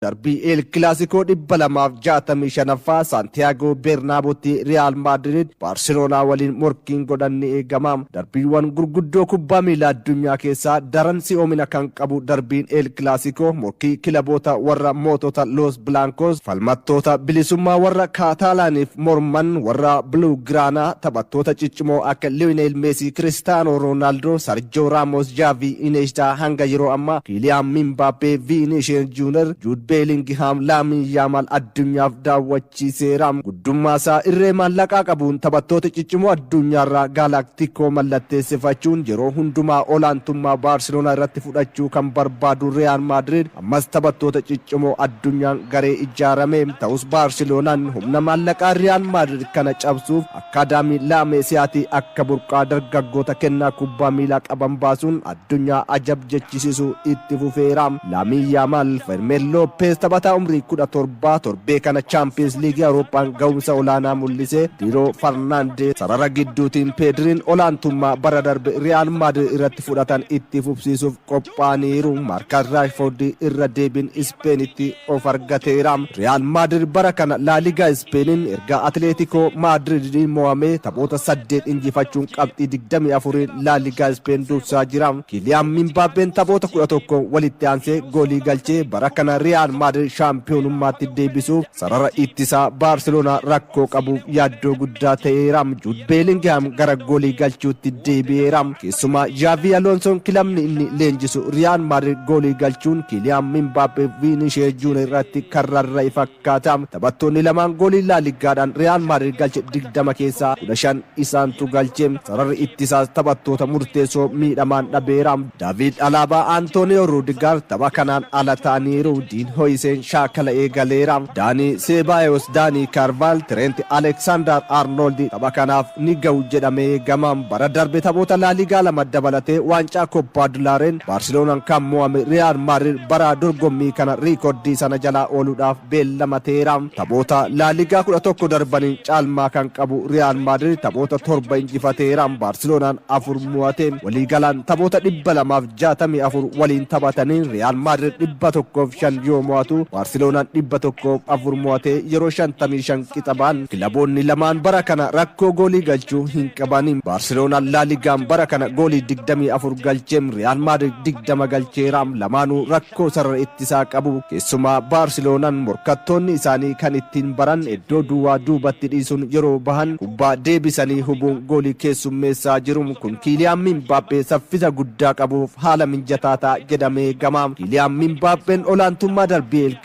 Darbii El Kilaasikoo 265ffaa Saantiyaagoo Beernaabotti Riyaal Maadriid Baarseloonaa waliin morkiin godhan ni eegama. Darbiiwwan gurguddoo kubbaa miilaa addunyaa keessaa daran si'oomina kan qabu darbiin El Kilaasikoo morkii kilaboota warra mootota Loos Bilaankos, falmattoota bilisummaa warra Kaataalaaniif morman warra Biluu Giraanaa, taphattoota ciccimoo akka Liyoneel Meesii, Kiristaanoo Roonaaldoo, Sarjoo Raamos, Jaavii Ineeshtaa hanga yeroo ammaa Kiiliyaan Mimbaappee, Viinishees Juuner, Juud Beelingihaam, Laamiin Yaamaal addunyaaf daawwachiiseera. Guddummaa isaa irree maallaqaa qabuun taphattoota ciccimoo addunyaarraa Gaalaaktikoo mallatteessifachuun yeroo hundumaa olaantummaa Baarseloonaa irratti fudhachuu kan barbaadu Riyaal Maadriid ammas taphattoota ciccimoo addunyaan garee ijaarame. Ta'us Baarseloonaan humna maallaqaa Riyaal Maadriid kana cabsuuf akkaadaamii Laameesiyaatii akka burqaa dargaggoota kennaa kubbaa miilaa qaban baasuun addunyaa ajab jechisiisu itti fufeera. Laamiin Yaamaal, Fermeen Loopeez taphataa umrii 17 torbee kana Chaampiyeens Liigii Awurooppaan ga'umsa olaanaa mul'ise. Diiroo Farnaandee sarara gidduutiin Peedriin olaantummaa bara darbe Riyaal Maadriid irratti fudhatan itti fufsiisuuf qophaa'aniiru. Maarkaas Raashfoordi irra deebiin Ispeenitti of argateera. Riyaal Maadriid bara kana Laaligaa Ispeeniin erga Atileetikoo Maadriidiin mo'amee taphoota 8 injifachuun qabxii 24 Laaligaa Ispeen dursaa jira. Kiiliyaan Mimbaappeen taphoota 11 walitti aansee goolii galchee bara kana Riyaal Maadriid shaampiyoonummaatti deebisuuf sarara ittisaa Baarseloonaa rakkoo qabuuf yaaddoo guddaa ta'eera. Juud Beelingihaam gara goolii galchuutti deebi'eera. Keessumaa Jaavii Aloonsoon kilabni inni leenjisu Riyaal Maadriid goolii galchuun Kiiliyaan Mimbaappee Viinishees Juuner irratti kan rarra'e fakkaata. Taphattoonni lamaan goolii Laaligaadhaan Riyaal Maadriid galche 20 keessaa 15 isaantu galche. Sararri ittisaas taphattoota murteessoo miidhamaan dhabeera. Daavid Alaabaa, Antooniyoo Ruudigaar tapha kanaan ala ta'aniiru. Diin Hoyiseen shaakala eegaleera. Daanii Seebaayos, Daanii Kaarvaal, Tireent Aleksaandar Arnooldi tapha kanaaf ni ga'u jedhamee eegama. Bara darbe taphoota Laaligaa lama dabalatee waancaa Koppaa Dulaareen Baarseloonaan kan mo'ame Riyaal Maadriid bara dorgommii kana riikordii sana jalaa ooluudhaaf beellamateera. Taphoota Laaligaa 11 darbaniin caalmaa kan qabu Riyaal Maadriid taphoota 7 injifateera. Baarseloonaan 4 mo'ate. Waliigalaan taphoota 264 waliin taphatanii Riyaal Maadriid 105 yoo mo'atu, Baarseloonaan 104 mo'atee yeroo 55 qixa ba'an. Kilaboonni lamaan bara kana rakkoo goolii galchuu hin qaban. Baarseloonaan Laaligaan bara kana goolii 24 galchee Riyaal Maadriid 20 galcheera. Lamaanuu rakkoo sarara ittisaa qabu. Keessumaa Baarseloonaan morkattoonni isaanii kan ittiin baran iddoo duwwaa duubatti dhiisuun yeroo bahan kubbaa deebisanii hubuun goolii keessummeessaa jiru. Kun Kiiliyaan Mimbaappee saffisa guddaa qabuuf haala mijataa ta'a jedhamee eegama. Kiiliyaan Mimbaappeen olaantummaa darbii El